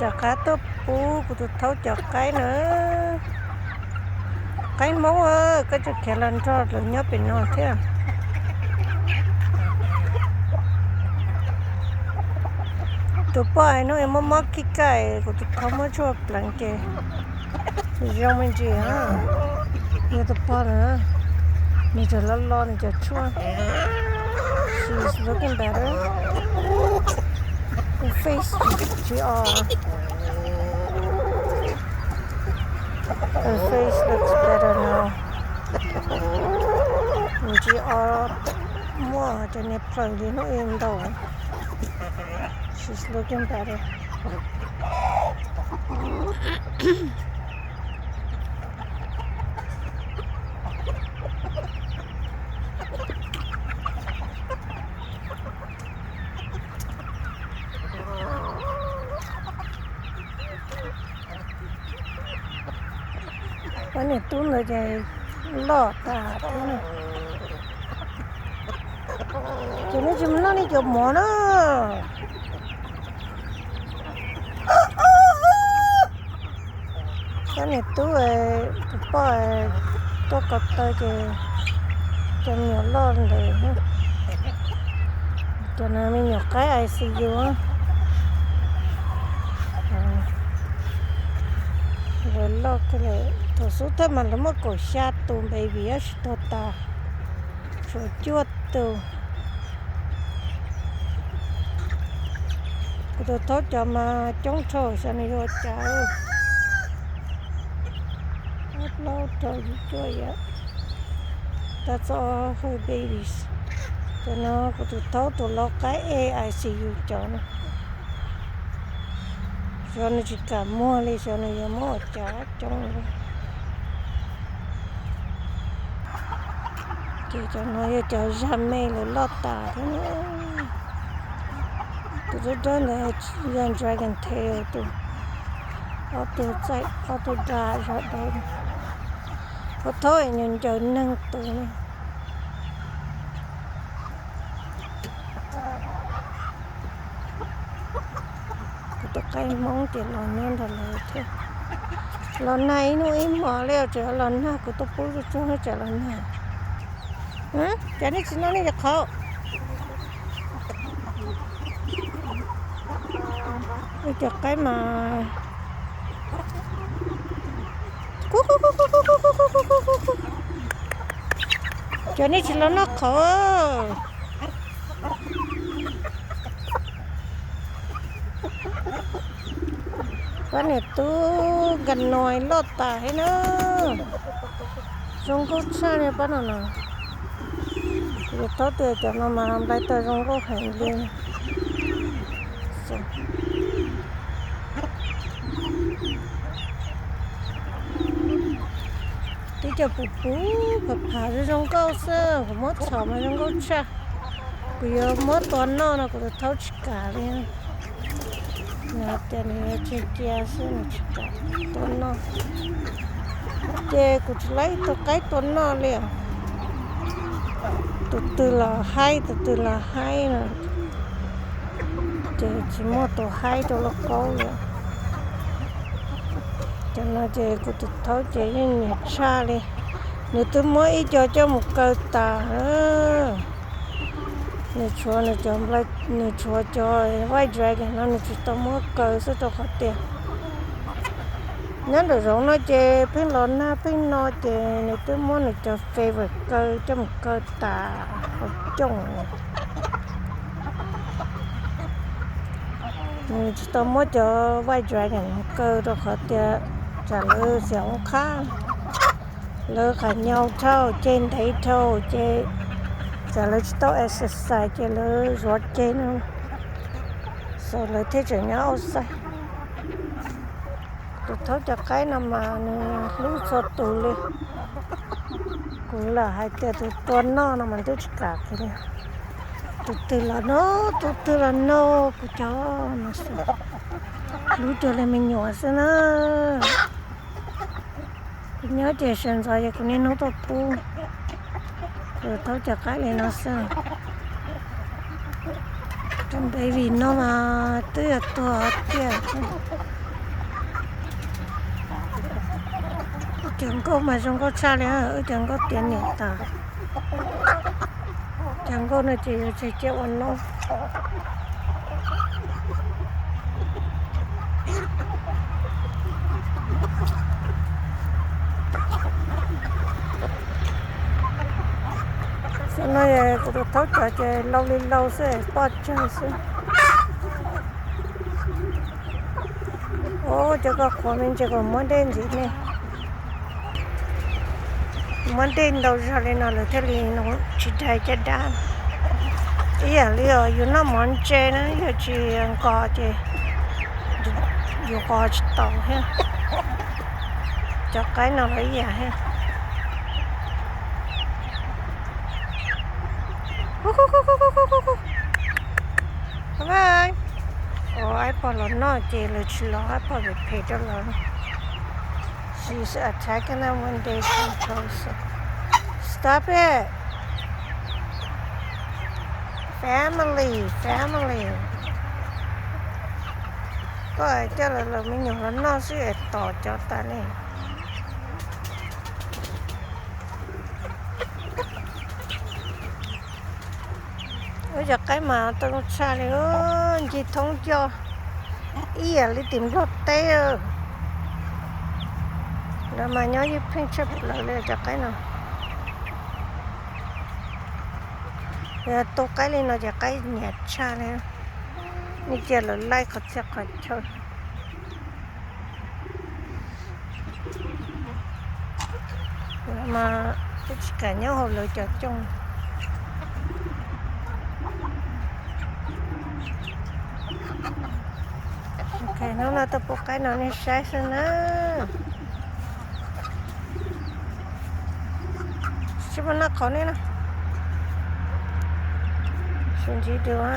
Rov qab tuaj pub kuv tus thaub cov qaib na. Qaib Hmoob, koj tseem khiav los nrog lawv nyob pem no thiab. Tus poj es hnub ib mob mob khib kaj, kuv tus thaub muab tshuaj pleev ces zoo me ntsis. Yog tus poj na, nws tseem los los nws cov tshuaj. She's looking better. Her face tsis o. Her face looks better now. Nws tsis o, muaj cov niag plaws li hnub ib ntau. She's looking better. Pab niam tub ntawd ces loj tas thiab na. Ces nej tsis mus noj nej cov mov na. Pab niam tub, tus poj tuaj ko taw ces cov me nyuam loj ntawd. Cov no me nyuam qaib I C U. Lawv loj kawg li. Thaum xub thawj mas lawv muaj kaum xya tus baby, tab sis tuag tas tshuav cuaj tus. Kuv tus thaub cov mas coob dhau, xyov nws yuav ua cas. Ob plaub rau yim cuaj yam. That's all her babies. Cov no kuv tus thaub tus lau qaib ej I C U cov no. Xyov nws tsis kam muag li, xyov nws yuav muab ua cas coob li. Ces cov no yog cov zag me lawv loj tas thiab. Tus dawb dawb ntawd yog dragon tail tus, ob tug txaij ob tug da zog dawb. Hauv thaub nyuam ncaws neeg tus na. Kuv tus qaib Hmoob ces los nyob nrog lawv thiab. Los nag ib hnub ib hmos li, tseem los nag, kuv tuaj pub tsuag tsuag tsam los nag. Cas nej tsis noj nej cov qhauv? Wb cov qaib mas, cov nej tsis los noj qhauv. Pab niam tub Nkaj Noi loj tas thiab na. Zoo nkauj tshaj li pab no no. Kuv thaub tias cov no mas nplai tawg zoo nkauj heev li. Twb cov puv puv phav phav zoo zoo nkauj xwb, kuv muab txhom mas zoo nkauj tshaj. Kuv yuav muab tua noj no kuv tus thaub tsis kam li. Nws hais tias nws yuav cia cia xwb, nws tsis kam tua noj. Ces kuv tsis laib tus qaib tua noj li os. Tus twg los haib, tus twg los haib no. Ces tsis muaj tus haib rau lauj kaub li. Cov no ces kuv tus thaub ces yeej nyiam tshaj li. Nws twb muab ib co coj mus kaw tas. Nws tshuav, nws tshuav cov white dragon no nws tsis tau muab kaw xwb rau qhov tias nyob nraum zoov no ces pheej los nag pheej no ces nws twb muab nws cov favorite kaw coj mus kaw tas qhov cooj. Nws tsis tau muab cov white dragon mus kaw rau qhov tias tsam lawv xiam oob qhab, lawv qhas nyau dhau, ceg ntev dhau ces tsam lawv tsis tau exercise ces lawv zuav ceg no, so lawv thiaj tseem nyob outside. Tus thaub cov qaib no mas nws hlub txhua tus li. Kuv lam hais tias tus tua noj no mas twb tsis kam kiag li. Tus twg los noj, tus twg los noj kuv cov no xwb. Hlub cuag li me nyuam xwb na. Kuv nyob ces sawv ntxov ces kuv niaj hnub tuaj pub. Kuv thaub cov qaib li no xwb. Tus baby no mas twb yuav tuag tiag. Cov nkauj mas zoo nkauj tshaj li, wb cov nkauj tiav niam tas. Cov nkauj no ces yuav tseg ciaj ua noob. Xyoo no kuv tus thaub cov ces lau li lau xwb, poj tsawg xwb. Ua cov ko qhuav me ntsis kom muab dej ntxiv ne. Muab dej ntau zog li no lawv thiaj li tsis dai caj dab. Ib yam li os, yus noj mov ntse na, yog tsis nkos ces yus qos tsis tau thiab. Cov qaib no los ib yam thiab. Ua, ib pog los noj ces lawv tsis los, ib pog phem phem rau lawv. She's attacking them when they come closer. Stop it. Family, family. Koj coj lawv lawv me nyuam los noj xwb es tom cov tas li. Ua cov qaib mas tau tshaj li, ncig thoob coj ib yam li tim Nplog teb. Lawv mas nyob ywj pheej tshaj plaws li cov qaib no. Yog tu qaib li no ces qaib nyiam tshaj li. Nej cia lawv laij qhov txhia qhov chaw. Mas twb tsis kam nyob hauv lawv cov cooj. Ok, hnub no tuaj pub qaib no nej saib xwb na. Tsis muaj noj qhauv nej na. Sib ntsib dua.